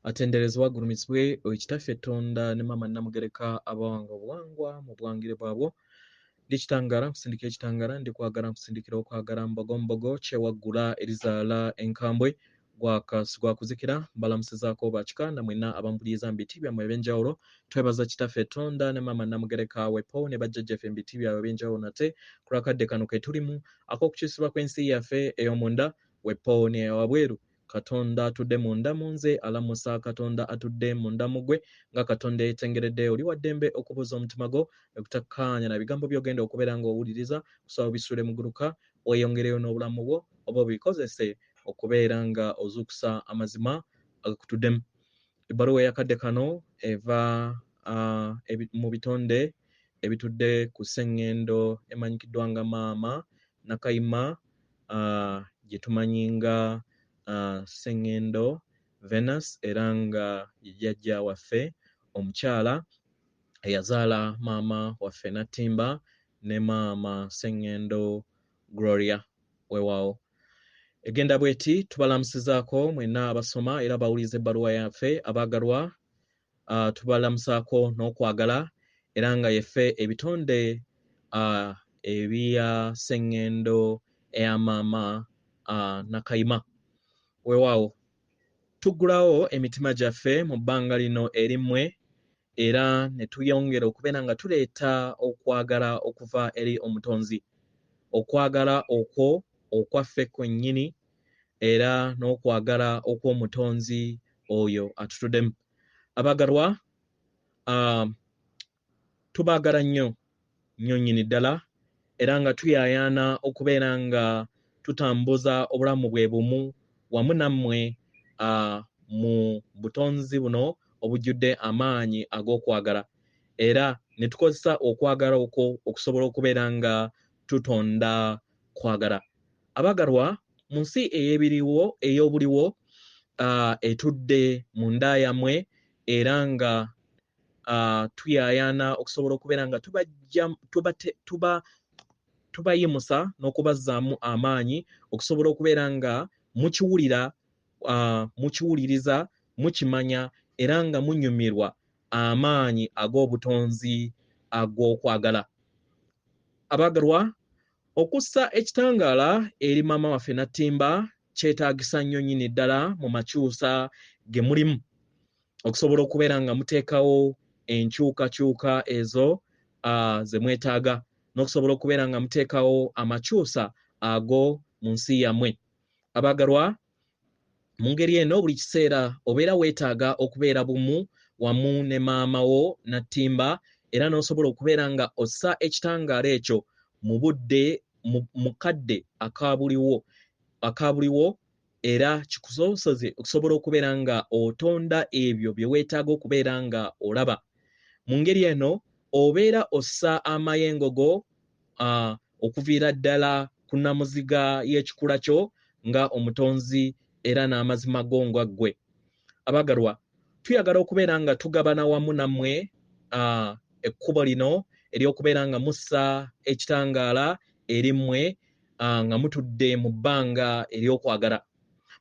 Atenderezebwa agulumizibwe oyo Kitaffe Tonda ne Maama Namugereka abawanga obuwangwa mu buwangire bwabwo. Ndi kitangaala nkusindikira ekitangaala, ndi kwagala nkusindikira okwagala, mbogo mbogo kyewaggula erizaala enkambwe gwaka sigwakuzikira. Mbalamusizaako bakika na mwenna abampuliriza mu biti byammwe ebyenjawulo. Twebaza Kitaffe Tonda ne Maama Namugereka wepo ne bajjajjaffe mu biti byabwe ebyenjawulo nate ku lwakadde kano ke tulimu ak'okukyusibwa kw'ensi yaffe ey'omunda wepo n'eyawabweru. Katonda atudde munda mu nze alamusa Katonda atudde munda mu ggwe. Nga Katonda eyeetengeredde, oli wa ddembe okubuuza omutima gwo ekutakkaanya na bigambo by'ogenda okubeera ng'owuliriza. Kusaba obisuule muguluka weeyongereyo n'obulamu bwo oba obikozese okubeera nga ozuukusa amazima agakutuddemu. Ebbaluwa eyakadde kano eva mu bitonde ebitudde ku sseŋŋendo emanyikiddwa nga Maama Nakayima, gye tumanyi nga sseŋŋendo Venus, era nga ye jjajja waffe omukyala eyazaala maama waffe Nattimba ne maama sseŋŋendo Gloria. Weewaawo egenda bw'eti: tubalamusizaako mwenna abasoma era abawuliriza ebbaluwa yaffe abaagalwa. Tubalamusaako n'okwagala, era nga yeffe ebitonde ebya sseŋŋendo eya maama Nakayima. Weewaawo tuggulawo emitima gyaffe mu bbanga lino erimmwe, era ne tuyongera okubeera nga tuleeta okwagala okuva eri Omutonzi, okwagala okwo okwaffe kwennyini era n'okwagala okw'Omutonzi oyo atutuddemu. Abaagalwa, tubaagala nnyo nnyo nnyini ddala, era nga tuyaayaana okubeera nga tutambuza obulamu bwe bumu wamu nammwe mu butonzi buno obujjudde amaanyi ag'okwagala, era ne tukozesa okwagala okwo okusobola okubeera nga tutonda kwagala. Abaagalwa, mu nsi ey'ebiriwo ey'obuliwo etudde munda yammwe, era nga tuyaayaana okusobola okubeera nga tubayimusa n'okubazzaamu amaanyi okusobola okubeera nga mukiwulira, mukiwuliriza, mukimanya, era nga munyumirwa amaanyi ag'obutonzi ag'okwagala. Abaagalwa, okussa ekitangaala eri maama waffe Nattimba kyetaagisa nnyo nnyini ddala mu makyusa ge mulimu okusobola okubeera nga muteekawo enkyukakyuka ezo ze mwetaaga, n'okusobola okubeera nga muteekawo amakyusa ago mu nsi yammwe. Abaagalwa, mu ngeri eno buli kiseera obeera weetaaga okubeera bumu wamu ne maama wo Nattimba, era n'osobola okubeera nga ossa ekitangaala ekyo mu budde mu kadde akabuliwo, era kikusobozese okusobola okubeera nga otonda ebyo bye weetaaga okubeera nga olaba. Mu ngeri eno obeera ossa amayengo go okuviira ddala ku nnamuziga y'ekikula kyo nga Omutonzi era n'amazima go nga ggwe. Abaagalwa, tuyagala okubeera nga tugabana wamu nammwe ekkubo lino ery'okubeera nga mussa ekitangaala eri mmwe, nga mutudde mu bbanga ery'okwagala.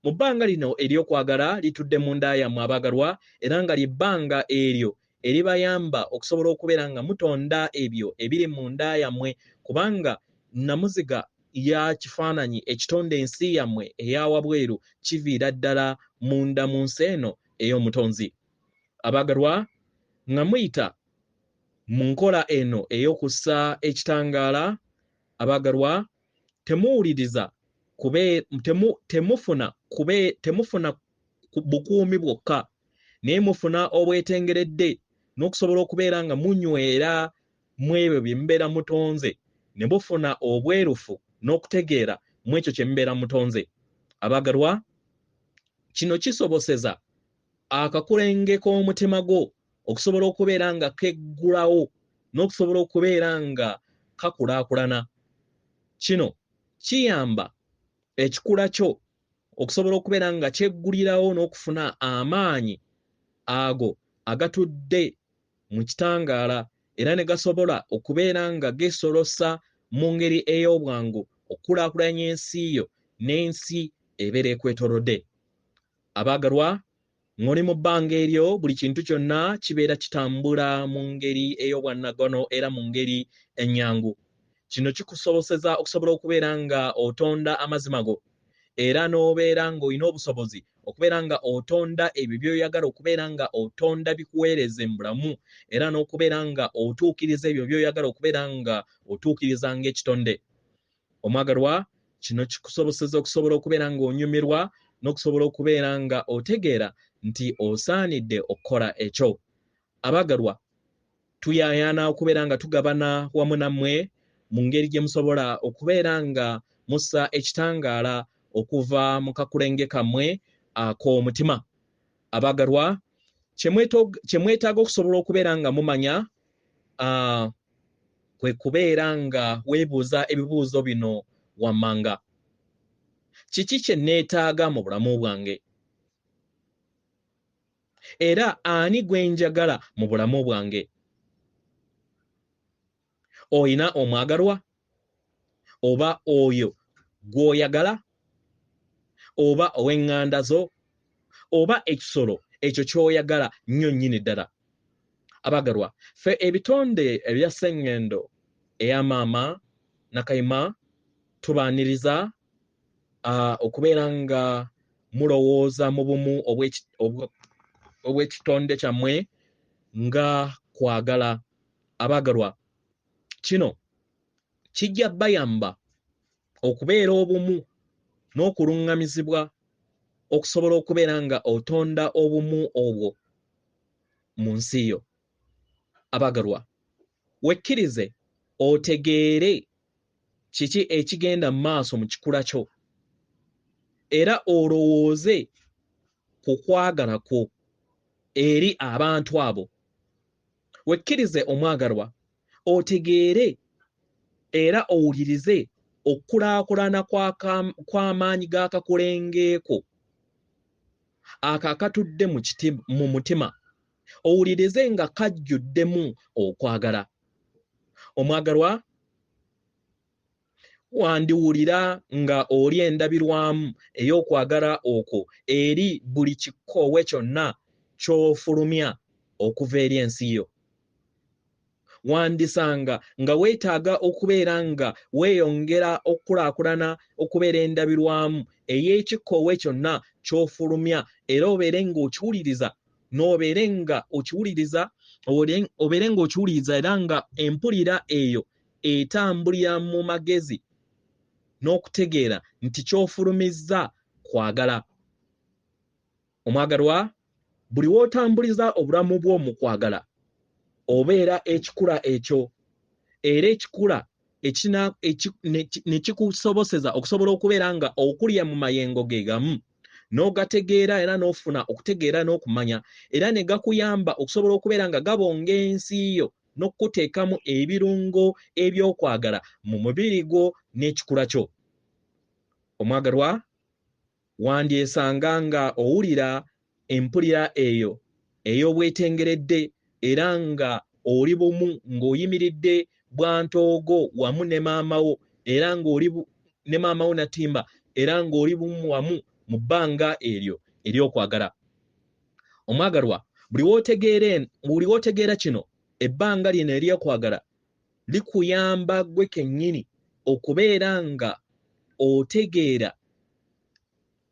Mu bbanga lino ery'okwagala litudde munda yammwe abaagalwa, era nga lye bbanga eryo eribayamba okusobola okubeera nga mutonda ebyo ebiri munda yammwe, kubanga nnamuziga ya kifaananyi ekitonda ensi yammwe eyawabweru kiviira ddala munda mu nsi eno ey'Omutonzi. Abaagalwa, nga muyita mu nkola eno ey'okussa ekitangaala, abaagalwa, temuwuliriza temufuna bukuumi bwokka, naye mufuna obwetengeredde n'okusobola okubeera nga munywera mu ebyo bye mubeera mutonze, ne mufuna obwerufu n'okutegeera mu ekyo kye mubeera mutonze. Abaagalwa, kino kisoboseza akakulenge k'omutima gwo okusobola okubeera nga keggulawo n'okusobola okubeera nga kakulaakulana. Kino kiyamba ekikula kyo okusobola okubeera nga kyeggulirawo n'okufuna amaanyi ago agatudde mu kitangaala, era ne gasobola okubeera nga gesolosa mu ngeri ey'obwangu okukulaakulanya ensi yo n'ensi ebeera ekwetoolodde. Abaagalwa, Ng'oli mu bbanga eryo, buli kintu kyonna kibeera kitambula mu ngeri ey'obwannaggwano era mu ngeri ennyangu. Kino kikusoboseza okusobola okubeera nga otonda amazima go era n'obeera ng'olina obusobozi okubeera nga otonda ebyo by'oyagala okubeera nga otonda bikuweereze mu bulamu era n'okubeera nga otuukiriza ebyo by'oyagala okubeera nga otuukiriza ng'ekitonde. Omwagalwa, kino kikusoboseza okusobola okubeera ng'onyumirwa n'okusobola okubeera nga otegeera nti osaanidde okukola ekyo. Abaagalwa, tuyaayaana okubeera nga tugabana wamu nammwe mu ngeri gye musobola okubeera nga mussa ekitangaala okuva mu kakulenge kammwe ak'omutima. Abaagalwa, kye mwetaaga okusobola okubeera nga mumanya kwe kubeera nga weebuuza ebibuuzo bino wammanga. Kiki kye neetaaga mu bulamu bwange? Era ani gwe njagala mu bulamu bwange? Oyina omwagalwa? Oba oyo gw'oyagala? Oba ow'eŋŋanda zo? Oba ekisolo ekyo ky'oyagala nnyo nnyini ddala? Abaagalwa, ffe ebitonde ebya sseŋŋendo eya maama Nakayima tubaaniriza okubeera nga mulowooza mu bumu obw'ekitonde kyammwe nga kwagala. Abaagalwa, kino kijja bayamba okubeera obumu n'okuluŋŋamizibwa okusobola okubeera nga otonda obumu obwo mu nsi yo. Abaagalwa, wekkirize otegeere kiki ekigenda mu maaso mu kikula kyo era olowooze ku kwagala kwo eri abantu abo. Wekkirize omwagalwa otegeere era owulirize okukulaakulana kw'amaanyi g'akakulengeeko ako akatudde mu mutima, owulirize nga kajjuddemu okwagala. Omwagalwa, wandiwulira nga oli endabirwamu ey'okwagala okwo eri buli kikoowe kyonna ky'ofulumya okuva eri ensi yo. Wandisanga nga weetaaga okubeera nga weeyongera okukulaakulana okubeera endabirwamu ey'ekikoowe kyonna ky'ofulumya era obeere ng'okiwuliriza n'obeere nga okiwuliriza obeere ng'okiwuliriza era nga empulira eyo etambulira mu magezi n'okutegeera nti ky'ofulumizza kwagala. Omwagalwa, buli w'otambuliza obulamu bwo mu kwagala obeera ekikula ekyo era ekikula ne kikusoboseza okusobola okubeera nga okulya mu mayengo ge gamu n'ogategeera era n'ofuna okutegeera n'okumanya era ne gakuyamba okusobola okubeera nga gabonga ensi yo n'okukuteekamu ebirungo ebyokwagala mu mubiri gwo n'ekikula kyo. Omwagalwa, wandyesanga nga owulira empulira eyo ey'obwetengeredde era nga oli bumu ng'oyimiridde bwantoogo wamu ne maama wo era ng'oli ne maama wo Natimba era ng'oli bumu wamu mu bbanga eryo ery'okwagala. Omwagalwa, buli w'otegeera kino, ebbanga lino ery'okwagala likuyamba ggwe kennyini okubeera nga otegeera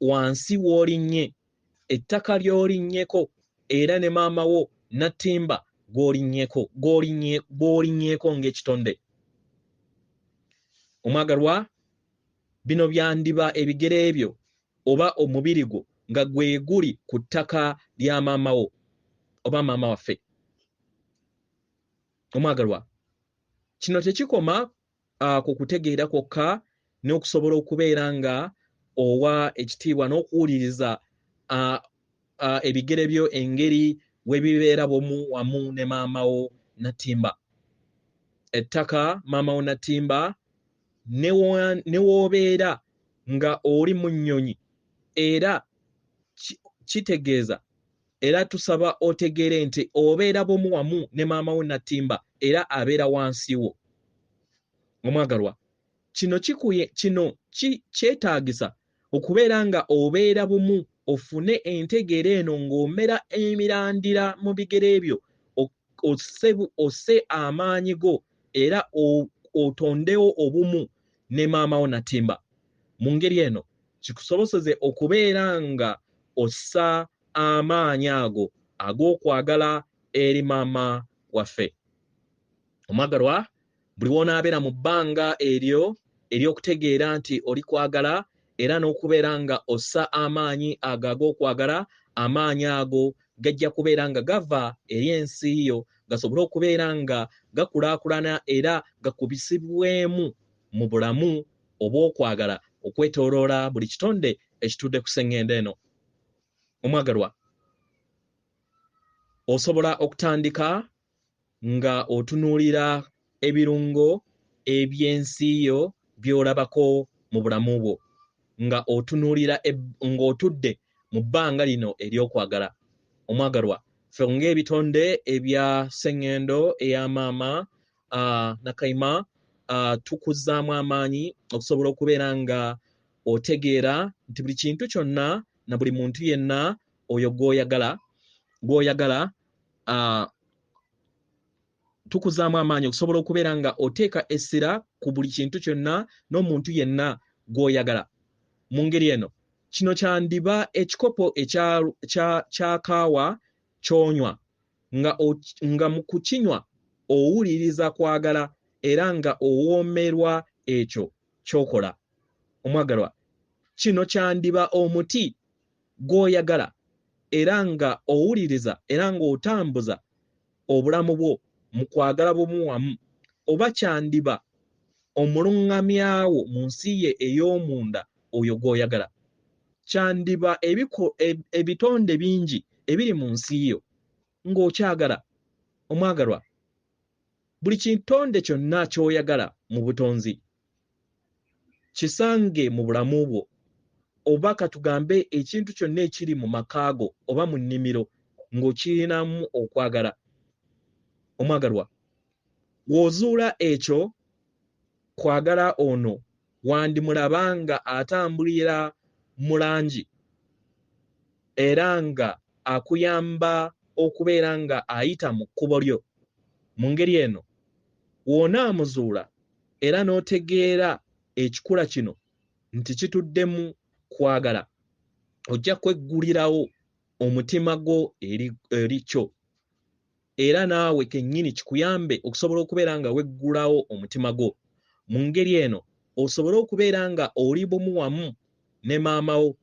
wansi w'olinnye, ettaka ly'olinnyeko era ne maama wo Natimba gw'olinnyeeko ng'ekitonde. Omwagalwa, bino byandiba ebigere byo oba omubiri gwo nga gwe guli ku ttaka lya maama wo oba maama waffe. Omwagalwa, kino tekikoma ku kutegeera kwokka n'okusobola okubeera nga owa ekitiibwa n'okuwuliriza ebigere byo engeri we bibeera bumu wamu ne maama wo Natimba. Ettaka maama wo Natimba ne w'obeera nga oli mu nnyonyi era kitegeeza era tusaba otegeere nti obeera bumu wamu ne maama wo Natimba era abeera wansi wo. Omwagalwa, kino kyetaagisa okubeera nga obeera bumu Ofune entegeera eno ng'omera emirandira mu bigere byo, osse amaanyi go era otondewo obumu ne maama wo Natimba. Mu ngeri eno kikusoboseze okubeera nga ossa amaanyi ago ag'okwagala eri maama waffe. Omwagalwa, buli w'onaabeera mu bbanga eryo ery'okutegeera nti oli kwagala era n'okubeera nga ossa amaanyi ago ag'okwagala, amaanyi ago gajja kubeera nga gava eri ensi yo, gasobole okubeera nga gakulaakulana era gakubisibwemu mu bulamu obw'okwagala okwetooloola buli kitonde ekitudde ku sseŋŋendo eno. Omwagalwa, osobola okutandika nga otunuulira ebirungo eby'ensi yo by'olabako mu bulamu bwo, nga otunuulira ng'otudde mu bbanga lino ery'okwagala. Omwagalwa, ffe ng'ebitonde ebya sseŋŋendo eya maama Nakayima, tukuzzaamu amaanyi okusobola okubeera nga otegeera nti buli kintu kyonna na buli muntu yenna oyo gw'oyagala, tukuzaamu amaanyi okusobola okubeera nga oteeka essira ku buli kintu kyonna n'omuntu yenna gw'oyagala. Mu ngeri eno, kino kyandiba ekikopo kya kaawa ky'onywa, nga mu kukinywa owuliriza kwagala era nga owoomerwa ekyo ky'okola. Omwagalwa, kino kyandiba omuti gw'oyagala era nga owuliriza era ng'otambuza obulamu bwo mu kwagala bumu wamu, oba kyandiba omuluŋŋamyawo mu nsi ye ey'omunda oyo gw'oyagala. Kyandiba ebitonde bingi ebiri mu nsi yo ng'okyagala. Omwagalwa, buli kitonde kyonna ky'oyagala mu butonzi kisange mu bulamu bwo, oba katugambe ekintu kyonna ekiri mu maka go oba mu nnimiro ng'okirinamu okwagala. Omwagalwa, w'ozuula ekyo kwagala ono wandimulaba nga atambulira mu langi era nga akuyamba okubeera nga ayita mu kkubo lyo. Mu ngeri eno w'onaamuzuula era n'otegeera ekikula kino nti kituddemu kwagala, ojja kweggulirawo omutima gwo eri kyo, era naawe kennyini kikuyambe okusobola okubeera nga weggulawo omutima gwo. Mu ngeri eno osobole okubeera nga oli bumu wamu ne maama wo,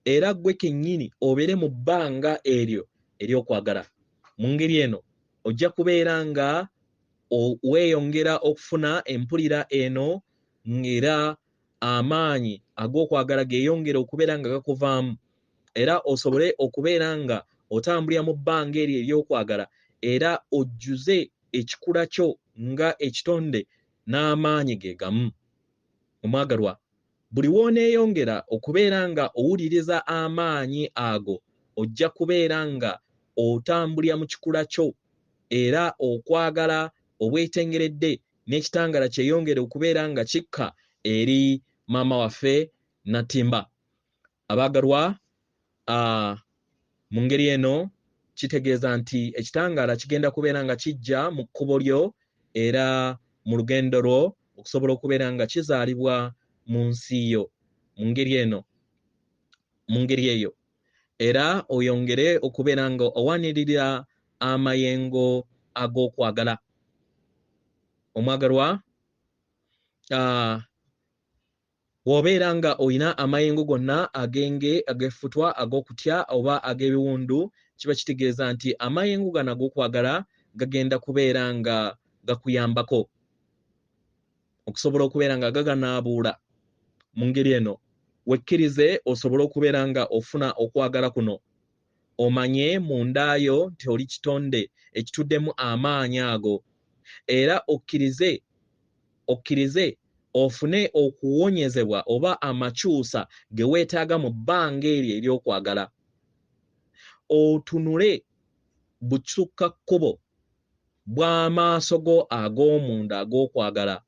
era ggwe kennyini obeere mu bbanga eryo ery'okwagala. Mu ngeri eno ojja kubeera nga weeyongera okufuna empulira eno, ng'era amaanyi ag'okwagala geeyongera okubeera nga gakuvaamu, era osobole okubeera nga otambulira mu bbanga eryo ery'okwagala, era ojjuze ekikula kyo nga ekitonde n'amaanyi ge gamu. Omwagalwa, buli w'oneeyongera okubeera nga owuliriza amaanyi ago, ojja kubeera nga otambulira mu kikula kyo, era okwagala obwetengeredde n'ekitangala kyeyongere okubeera nga kikka eri maama waffe Natimba. Abaagalwa, mu ngeri eno kitegeeza nti ekitangaala kigenda kubeera nga kijja mu kkubo lyo era mu lugendo lwo okusobola okubeera nga kizaalibwa mu nsi yo. Mu ngeri eno, mu ngeri eyo era oyongere okubeera nga owanirira amayengo ag'okwagala. Omwagalwa, bw'obeera nga olina amayengo gonna ag'enge, ag'effutwa, ag'okutya oba ag'ebiwundu, kiba kitegeeza nti amayengo gano ag'okwagala gagenda kubeera nga gakuyambako okusobola okubeera nga gaganaabuula. Mu ngeri eno wekkirize osobole okubeera nga ofuna okwagala kuno, omanye mundaayo nti oli kitonde ekituddemu amaanyi ago, era okkirize ofune okuwonyezebwa oba amakyusa ge weetaaga mu bbanga eryo ery'okwagala. Otunule busukka kkubo bw'amaaso go ag'omunda ag'okwagala,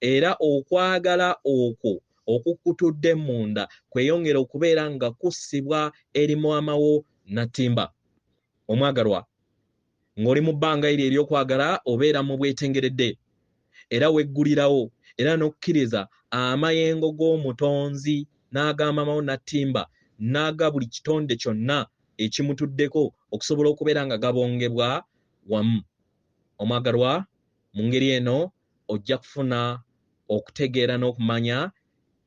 era okwagala okwo okukutudde munda kweyongera okubeera nga kussibwa eri maama wo Natimba. Omwagalwa, ng'oli mu bbanga eryo ery'okwagala obeera mu bwetengeredde era weggulirawo era n'okkiriza amayengo g'omutonzi n'aga maama wo Natimba n'aga buli kitonde kyonna ekimutuddeko okusobola okubeera nga gabongebwa wamu. Omwagalwa, mu ngeri eno ojja kufuna okutegeera n'okumanya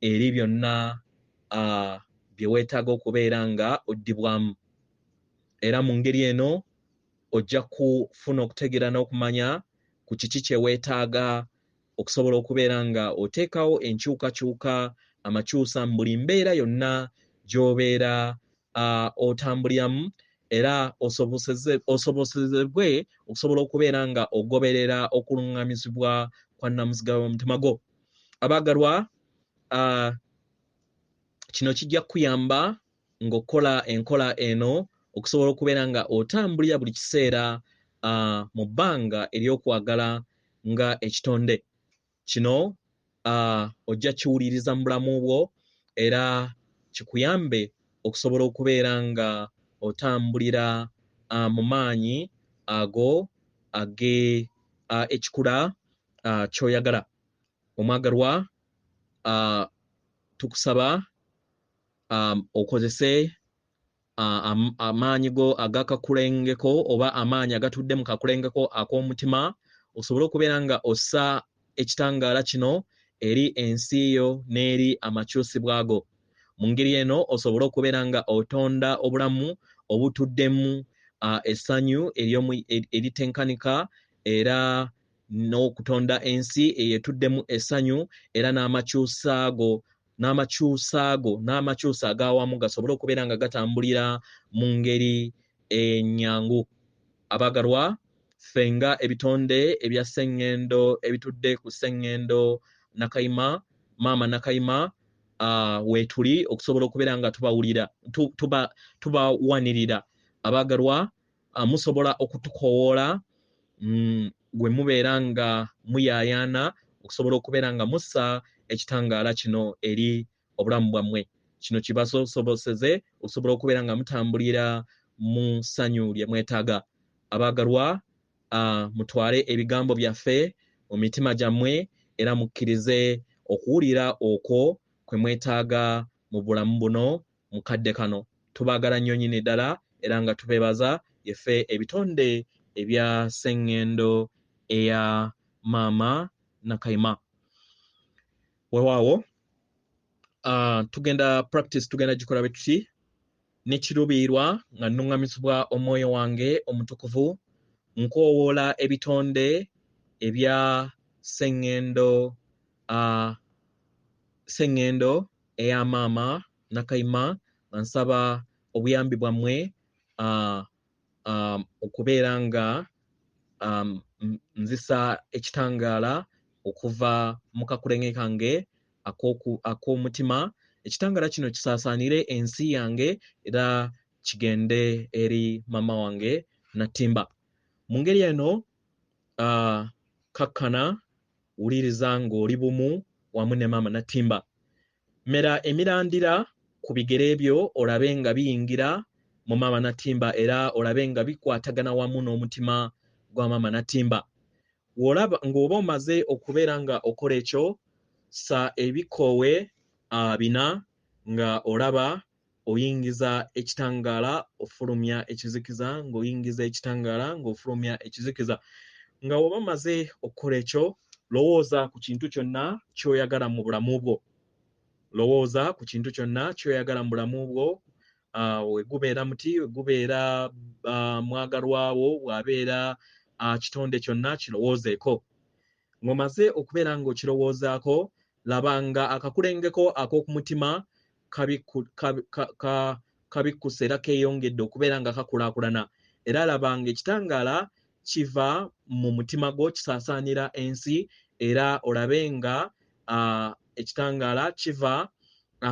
eri byonna bye weetaaga okubeera nga oddibwamu. Era mu ngeri eno ojja kufuna okutegeera n'okumanya ku kiki kye weetaaga okusobola okubeera nga oteekawo enkyukakyuka amakyusa mu buli mbeera yonna gy'obeera otambuliramu, era osobosezebwe okusobola okubeera nga ogoberera okuluŋŋamizibwa kwa nnamuziga w'omutima gwo. Abaagalwa, kino kijja kukuyamba ng'okola enkola eno okusobola okubeera nga otambulira buli kiseera mu bbanga ery'okwagala nga ekitonde. Kino ojja kiwuliriza mu bulamu bwo era kikuyambe okusobola okubeera nga otambulira mu maanyi ago age ekikula ky'oyagala. Omwagalwa, tukusaba okozese amaanyi go ag'akakulengeko oba amaanyi agatudde mu kakulengeko ak'omutima osobole okubeera nga ossa ekitangaala kino eri ensi yo n'eri amakyusibwa go. Mu ngeri eno osobole okubeera nga otonda obulamu obutuddemu essanyu eritenkanika era n'okutonda ensi eyetuddemu essanyu era n'amakyusa ag'awamu gasobole okubeera nga gatambulira mu ngeri ennyangu. Abaagalwa, ffe nga ebitonde ebya sseŋŋendo ebitudde ku sseŋŋendo Nakayima, maama Nakayima, weetuli okusobola okubeera nga tubawulira, tubawanirira. Abaagalwa, musobola okutukowoola bwe mubeera nga muyaayaana okusobola okubeera nga mussa ekitangaala kino eri obulamu bwammwe. Kino kibasoboseze okusobola okubeera nga mutambulira mu ssanyu lye mwetaaga. Abaagalwa, mutwale ebigambo byaffe mu mitima gyammwe era mukkirize okuwulira okwo kwe mwetaaga mu bulamu buno mu kadde kano. Tubaagala nnyo nnyini ddala era nga tubeebaza yeffe ebitonde ebya sseŋŋendo eya maama Nakayima. Weewaawo, tugenda practice, tugenda gikola bwe tuti n'ekiruubirirwa nga nnuŋŋamizibwa omwoyo wange omutukuvu nkoowoola ebitonde ebya sseŋŋendo eya maama Nakayima nga nsaba obuyambi bwammwe okubeera nga nzisa ekitangaala okuva mu kakulenge kange ak'omutima. Ekitangaala kino kisaasaanire ensi yange era kigende eri maama wange Natimba. Mu ngeri eno kakkana, wuliriza ng'oli bumu wamu ne maama Natimba. Mera emirandira ku bigere byo olabe nga biyingira mu maama Natimba era olabe nga bikwatagana wamu n'omutima gwa maama Natimba. Ng'oba omaze okubeera nga okola ekyo, ssa ebikoowe bina nga olaba oyingiza ekitangaala ofulumya ekizikiza, ng'oyingiza ekitangaala ng'ofulumya ekizikiza. Nga oba omaze okukola ekyo, lowooza ku kintu kyonna ky'oyagala mu bulamu bwo. Lowooza ku kintu kyonna ky'oyagala mu bulamu bwo. We gubeera muti, we gubeera mwagalwawo, bw'abeera kitonde kyonna kirowoozeeko. Ng'omaze okubeera ng'okirowoozaako, laba nga akakulengeko ak'okumutima kabikkuse era keeyongedde okubeera nga kakulaakulana. Era laba ng'ekitangaala kiva mu mutima gwo kisaasaanira ensi, era olabe nga ekitangaala kiva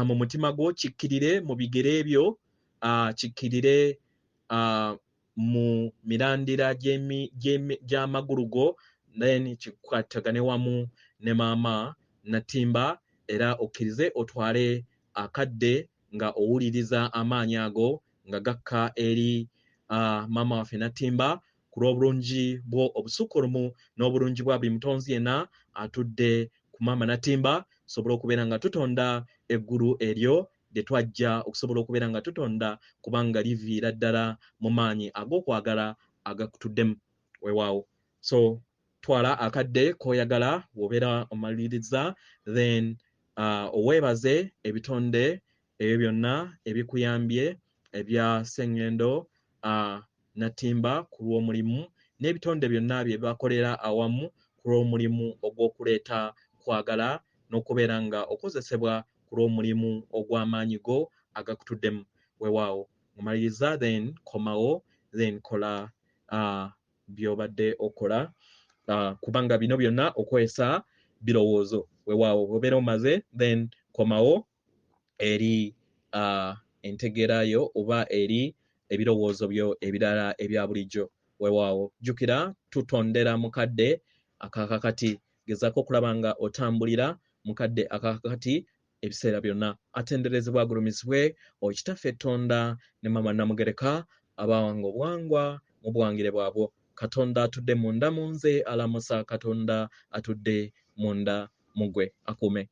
mu mutima gwo kikkirire mu bigere byo, kikkirire mu mirandira gy'amagulu go, then kikwatagane wamu ne maama Natimba Era okkirize otwale akadde nga owuliriza amaanyi ago nga gakka eri maama waffe Nattimba ku lw'obulungi bwo obusukkulumu n'obulungi bwa buli mutonzi yenna atudde ku maama Nattimba, tusobole okubeera nga tutonda eggulu eryo lye twajja okusobola okubeera nga tutonda, kubanga liviira ddala mu maanyi ag'okwagala agakutuddemu. Weewaawo. So twala akadde k'oyagala bw'obeera omaliriza, then oweebaze ebitonde ebyo byonna ebikuyambye ebya Sseŋŋendo Nattimba ku lw'omulimu, n'ebitonde byonna bye bakolera awamu ku lw'omulimu ogw'okuleeta kwagala n'okubeera nga okozesebwa ku lw'omulimu ogw'amaanyi go agakutuddemu. Weewaawo, omaliriza, then komawo, then kola by'obadde okola, kubanga bino byonna okozesa birowoozo. Weewaawo, bw'obeera omaze, then komawo eri entegeera yo oba eri ebirowoozo byo ebirala ebya bulijjo. Weewaawo, jjukira tutondera mu kadde akakakati. Gezaako okulaba nga otambulira mu kadde akakakati ebiseera byonna. Atenderezebwa agulumizibwe Okitaffe Ttonda ne Maama Namugereka abawanga obuwangwa mu buwangire bwabwo. Katonda atudde munda mu nze alamusa Katonda atudde munda mu ggwe. Akuume.